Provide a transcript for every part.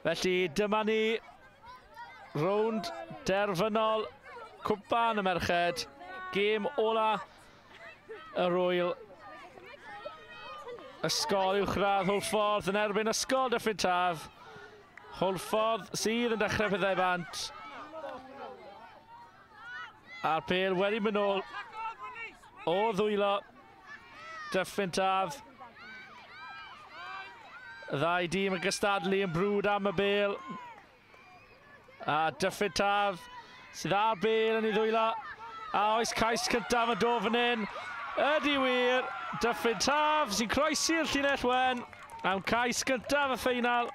Felly dyma ni rownd derfynol Cwpan y Merched, gêm ola yr wyl. Ysgol Uwchradd Hwlffordd yn erbyn Ysgol Dyffryn Taf. Hwlffordd sydd yn dechrau pethau bant. A'r pêl wedi mynd nôl o ddwylo Dyffryn Taf. Y ddau dîm yn gystadlu yn brwd am y bêl. A Dyffryn Taf sydd â'r bêl yn ei ddwylo. A oes cais cyntaf yn dod fan hyn. Ydy wir, Dyffryn Taf sy'n croesi'r llinell wen am cais gyntaf y ffeinal.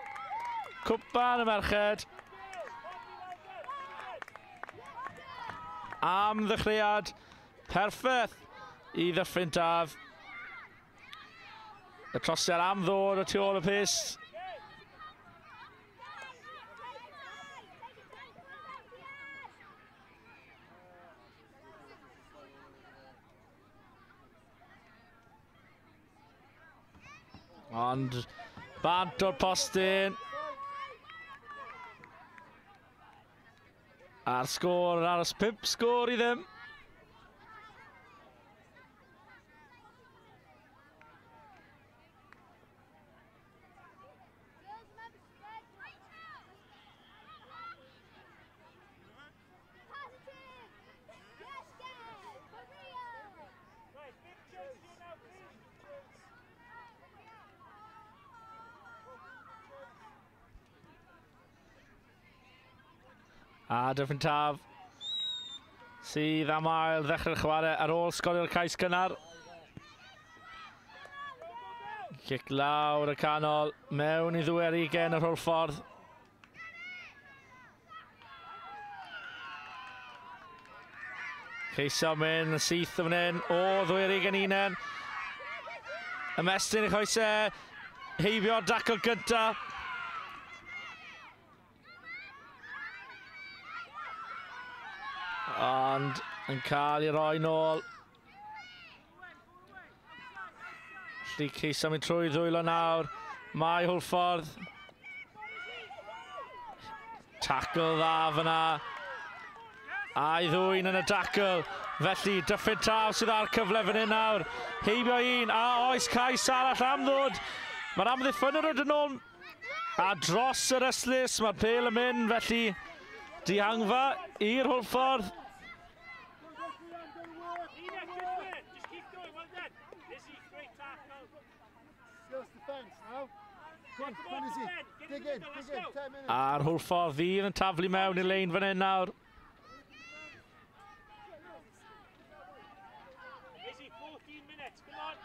Cwpan y Merched. Am ddechreuad perffaith i Ddyffryn Taf. Y trosiad am ddod o tu ôl y pys. Ond bant o'r postyn. A'r sgôr yn aros 5 sgôr i ddim. A Dyffryn Taf sydd am ail ddechrau'r chwarae ar ôl sgorio'r cais cynnar. Cic lawr y canol, mewn i ddwy ar ugain yr Hwlffordd. Ceisio mynd yn syth o fan hyn, o ddwy ar ugain unen. Ymestyn i choesau, heibio'r dacl gyntaf. Ond yn cael ei roi nôl. Felly ceisio mynd trwy ddwylo nawr. Mae Hwlffordd. Tackle dda fyna. A'i ddwyn yn y dacl. Felly Dyffryn Taf sydd â'r cyfle fan hyn nawr. Heibio un, a oes cais arall am ddod. Mae'r amddiffynwr yn dod nôl. A dros yr ystlys, mae'r pêl yn mynd, felly dihangfa i'r Hwlffordd. A'r Hwlffordd fydd yn taflu mewn i'r lein fan hyn nawr. Izzy, 14 minutes, come on.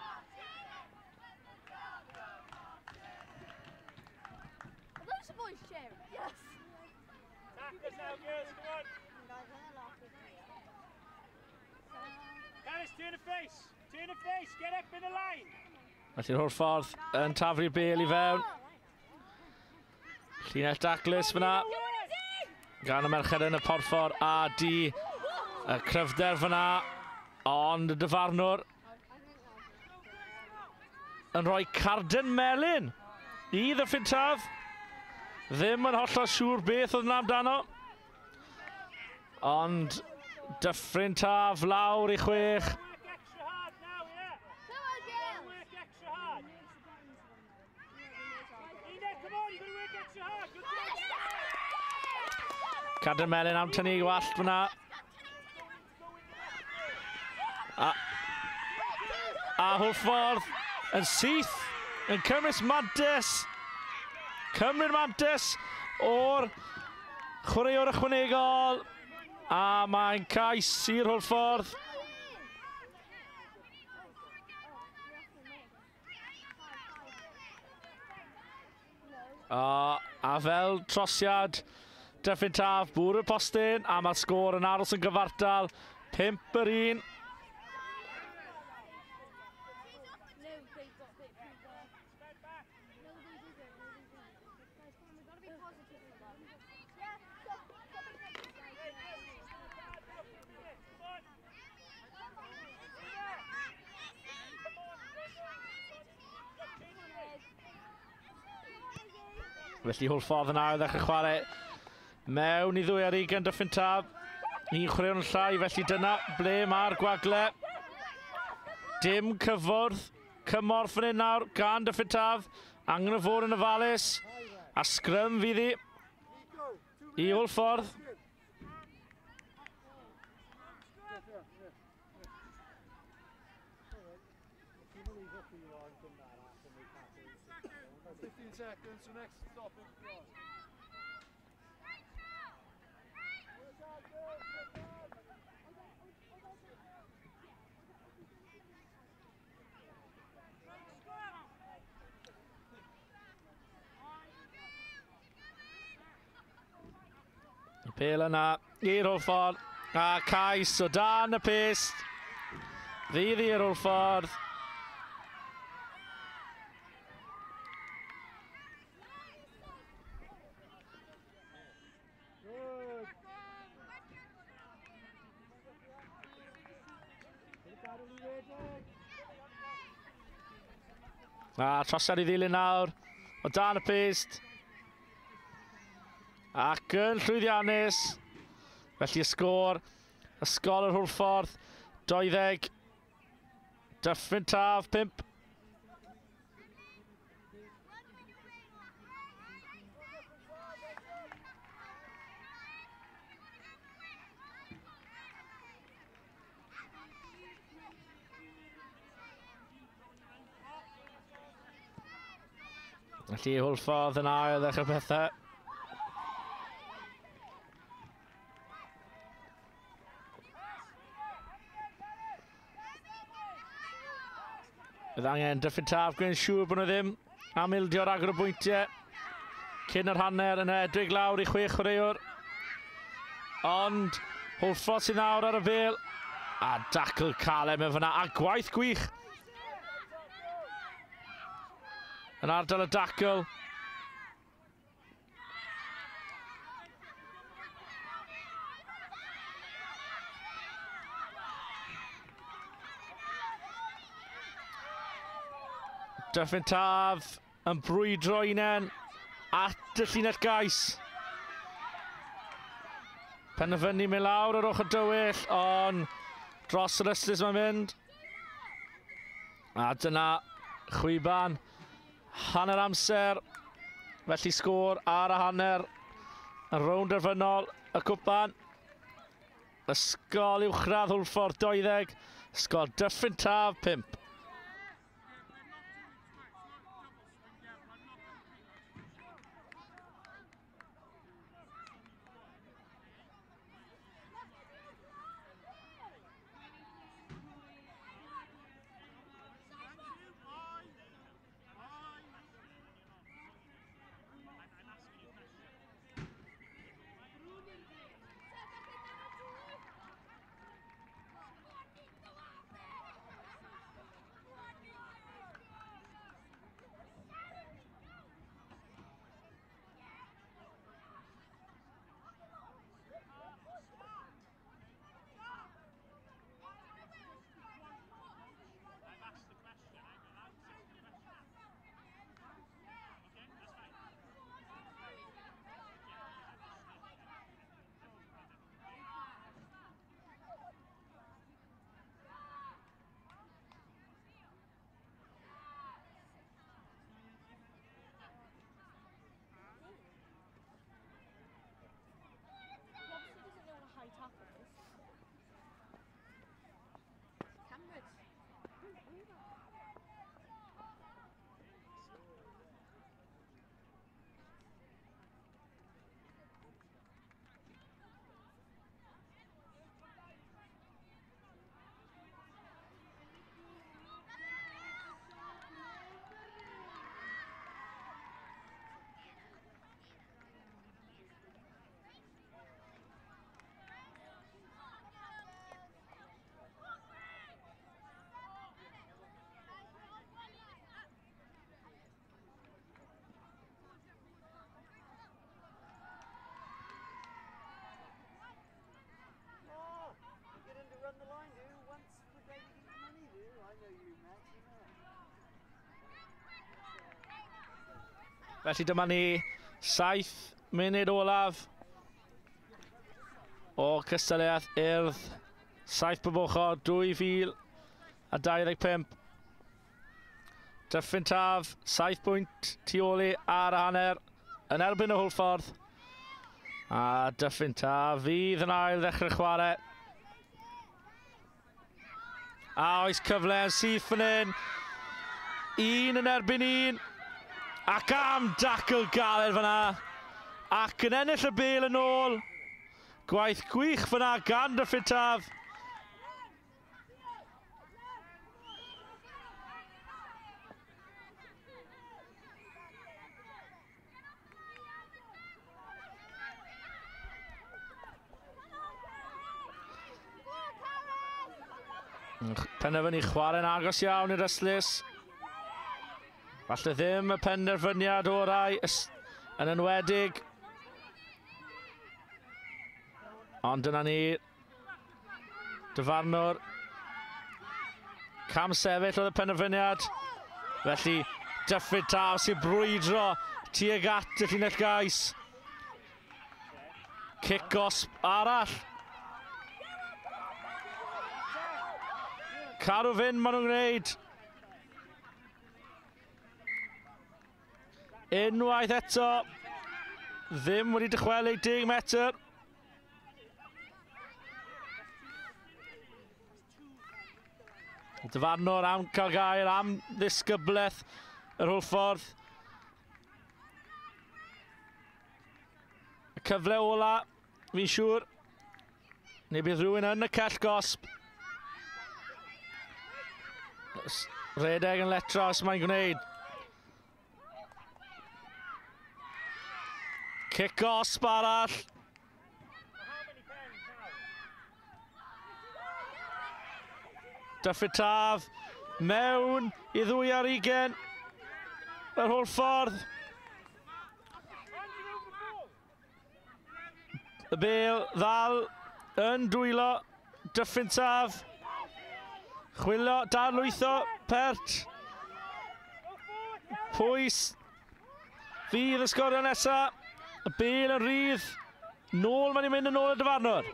Are those the boys cheering? Yes. Tackles now, girls, come on. Caris, turn the face. Turn the face, get up in the line. Felly'r Hwlffordd yn taflu'r bêl i fewn. Llinell daclus fyna. Gan y merched yn y porffor a di y cryfder fyna. Ond y dyfarnwr yn rhoi carden melyn i Ddyffryn Taf. Ddim yn hollol siŵr beth oedd yna amdano. Ond Dyffryn Taf lawr i 6. Work extra hard now, yeah. Work extra hard. Enid, come on, you've got to work extra hard. Good job. Carden melyn am tynnu gwallt fyna. A Hwlffordd yn syth yn cymryd mantes. Cymryd mantes o'r chwaraewr ychwanegol. A mae'n cais i'r Hwlffordd. A fel trosiad Dyffryn Taf, bwrw y postyn, a mae'r sgôr yn aros yn gyfartal. 5-1. Felly Hwlffordd yn ail ddechrau chwarae mewn i 2-20 Dyffryn Taf. Un chwaraewr yn llai, felly dyna ble mae'r gwagle. Dim cyfwrdd, cymorth fan hyn nawr gan Dyffryn Taf. Angen o fod yn ofalus. A sgrym fydd hi i Hwlffordd. Y pêl yna i'r Hwlffordd a cais o dan y pyst. Fydd i'r Hwlffordd. A trosiad i ddilyn nawr o dan y pyst. Ac yn llwyddiannus. Felly y sgôr, Ysgol yr Hwlffordd, 20, Dyffryn Taf, 5. Felly Hwlffordd yn ail ddechrau pethau. Bydd angen Dyffryn Taf gwneud siŵr bod nhw ddim am ildio ragor o bwyntiau cyn yr hanner yn edrych lawr i 6 chwaraewr. Ond Hwlffordd sydd nawr ar y bêl. A dacl caled mewn fyna a gwaith gwych yn ardal y dacl. Dyffryn Taf yn brwydro unen at y llinell gais. Penderfynu mynd lawr yr ochr dywyll, ond dros yr ystlys mae'n mynd. A dyna chwiban hanner amser. Felly sgôr ar y hanner yn rownd derfynol y cwpan. Ysgol Uwchradd Hwlffordd 20, Ysgol Dyffryn Taf 5. Felly dyma ni, 7 munud olaf o cystadleuaeth Urdd 7 bob ochr 2025. Dyffryn Taf, 7 pwynt tu ôl i ar y hanner yn erbyn y Hwlffordd. A Dyffryn Taf fydd yn ail ddechrau chwarae. A oes cyfle yn syth fan hyn. 1 yn erbyn 1. Ac am dacl galed fyna. Ac yn ennill y bêl yn ôl. Gwaith gwych fyna gan Dyffryn Taf. Penderfynu chwarae'n agos iawn i'r ystlys. Falle ddim y penderfyniad orau yn enwedig. Ond dyna ni. Dyfarnwr. Cam sefyll oedd y penderfyniad. Felly Dyffryn Taf sy'n brwydro tuag at y llinell gais. Cic gosb arall. Cadw fynd maen nhw'n gwneud. Unwaith eto, ddim wedi dychwelyd 10 metr. Dyfarnwr am cael gair am ddisgyblaeth yr Hwlffordd. Y cyfle ola, fi'n siŵr, neu bydd rhywun yn y cell gosb. Redeg yn letro os mae'n gwneud. Cic gosb arall. Dyffryn Taf mewn i 22. Yr Hwlffordd. Y bêl ddal yn dwylo Dyffryn Taf. Chwilio, darlwytho, pert. Pwys fydd y sgorio nesaf. Y bêl yn rhydd. Nôl, mae'n mynd yn ôl y dyfarnwr.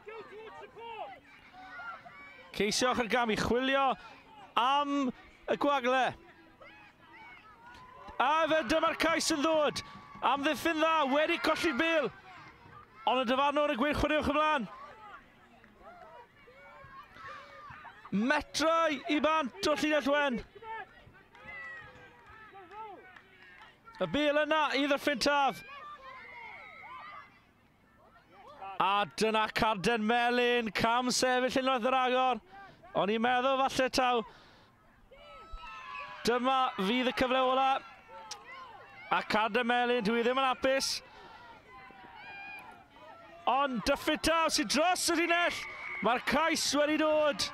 Ceisio ochr gam i chwilio am y gwagle. A fe dyma'r cais yn ddod. Am ddiffyn dda, wedi colli'r bêl. Ond y dyfarnwr yn gweud chwaraewch ymlaen. Metrau i bant o llinell wen. Y bêl yna i Ddyffryn Taf. A dyna carden melyn, cam sefyll unwaith yr agor. O'n i'n meddwl falle taw. Dyma fydd y cyfle ola. A carden melyn, dwi ddim yn hapus. Ond Dyffryn Taf sy'n dros y llinell. Mae'r cais wedi dod.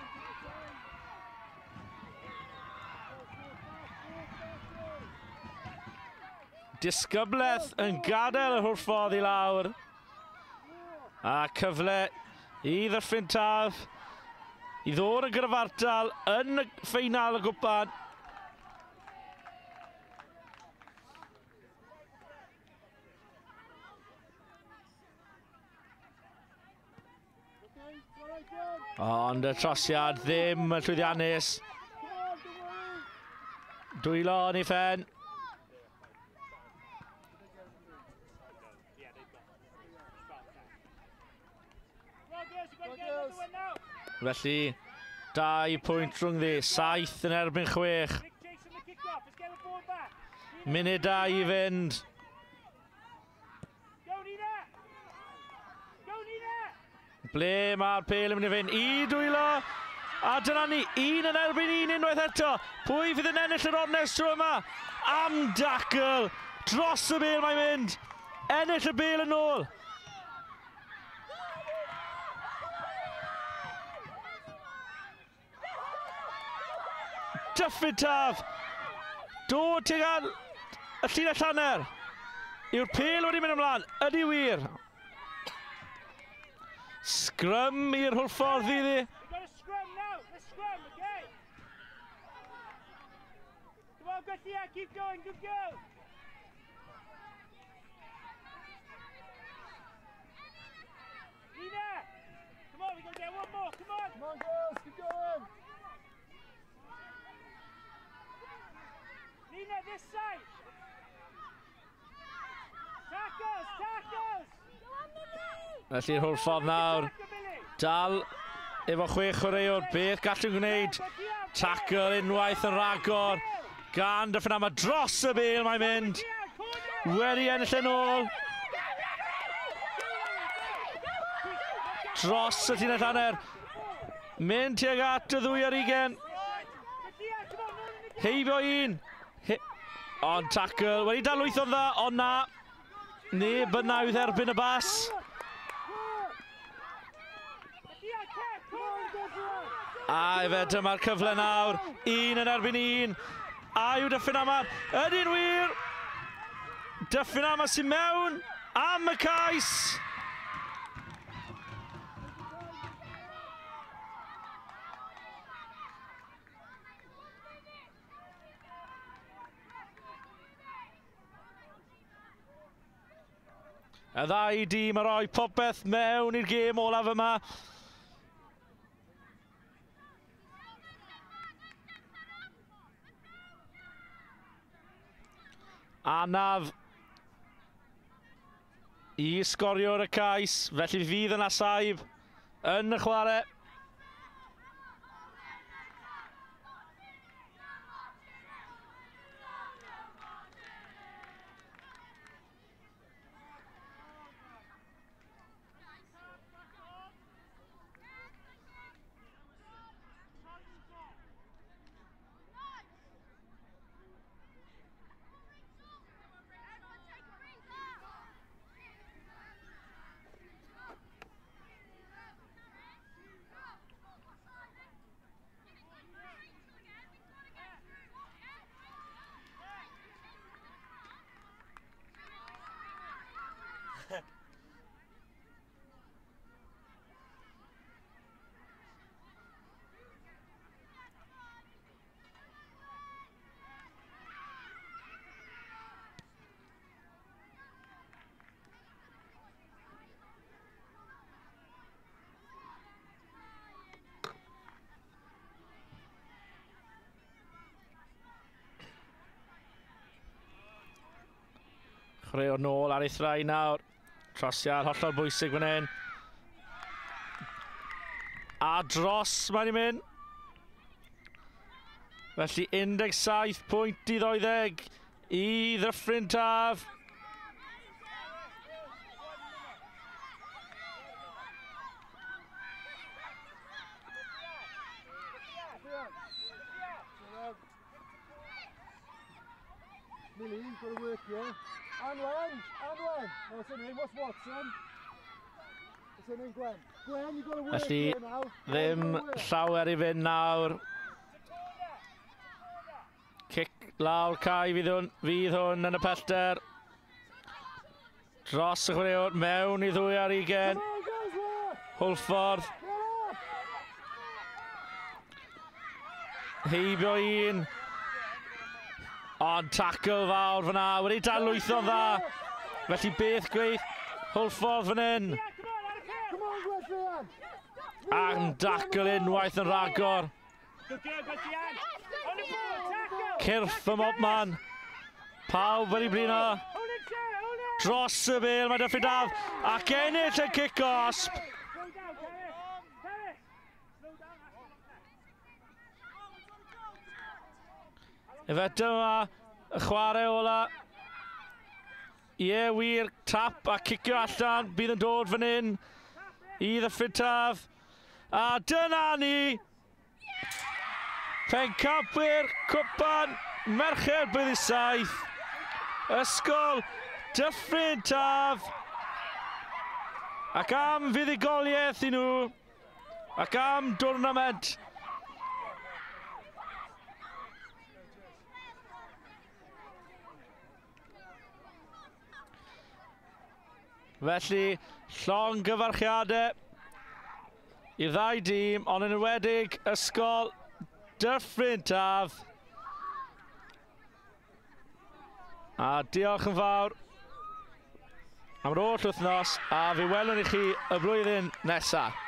Disgyblaeth yn gadael yr Hwlffordd i lawr. A cyfle i Ddyffryn Taf i ddod yn gyfartal yn y ffeinal y gwpan. Ond y trosiad ddim yn llwyddiannus. Dwylo yn ei phen. Felly, 2 pwynt rhwng ddi, 7 yn erbyn 6. Munudau i fynd. Ble mae'r pêl yn mynd i fynd? I dwylo. A dyna ni, 1 yn erbyn 1 unwaith eto. Pwy fydd yn ennill yr ornest tro yma? Am dacl. Dros y bêl mae'n mynd. Ennill y bêl yn ôl. Dyffryn Taf. Dod tuag at y llinell hanner. Yw'r pêl wedi mynd ymlaen? Ydy wir. Sgrym i'r Hwlffordd iddi. This side. Tackles, tackles. Felly'r Hwlffordd nawr. Dal efo 6 chwaraewr. Beth gallwn gwneud? Tackle unwaith yn rhagor. Gan Dyffryn Aman dros y bêl mae'n mynd. Wedi ennill yn ôl. Dros y llinell hanner. Mynd tuag at y 22. Heibio un. Ond tackle. Wedi dadlwytho'n dda, ond na. Neb yna i'w dderbyn y bas. A efe dyma'r cyfle nawr. Un yn erbyn un. A yw Dyffryn Aman. Ydy'n wir. Dyffryn Aman sy'n mewn am y cais. Y ddau dîm yn rhoi popeth mewn i'r gêm olaf yma. Anaf i sgorio'r y cais, felly fydd yna saib yn y chwarae. Chwaraewr nôl ar ei thraed nawr. Trosiad hollol bwysig fan hyn. A dros mae'n i mynd. Felly 17 pwynt i 20 i Ddyffryn Taf. Millie, you've got to work here. Anwen, Anwen. No, what's her name? What's Watson? What's her name, Gwen? Gwen, you've got to work Felly, here now. Ddim llawer i fynd nawr. Cic lawr cae fydd hwn yn y pellter. Dros y chwaraewr, mewn i 22. Hwlffordd. Heibio un. Ond tackle fawr fyna, wedi dadlwytho'n dda. Felly beth gweith Hwlffordd fan hyn. Am tackle unwaith yn rhagor. Cyrff ym mobman. Pawb wedi blino. Dros y bêl mae Dyffryn Taf ac ennill y cic gosb. Efe dyma y chwarae ola. Ie wir, tap a cicio allan. Bydd yn dod fan hyn i Ddyffryn Taf. A dyna ni! Pencampwyr Cwpan Merched Blwyddyn 7. Ysgol Dyffryn Taf. Ac am fuddugoliaeth i nhw. Ac am dwrnament. Felly, llongyfarchiadau i'r ddau dîm, ond yn enwedig Ysgol Dyffryn Taf. A diolch yn fawr am yr holl wythnos, a fe welwn i chi y blwyddyn nesaf.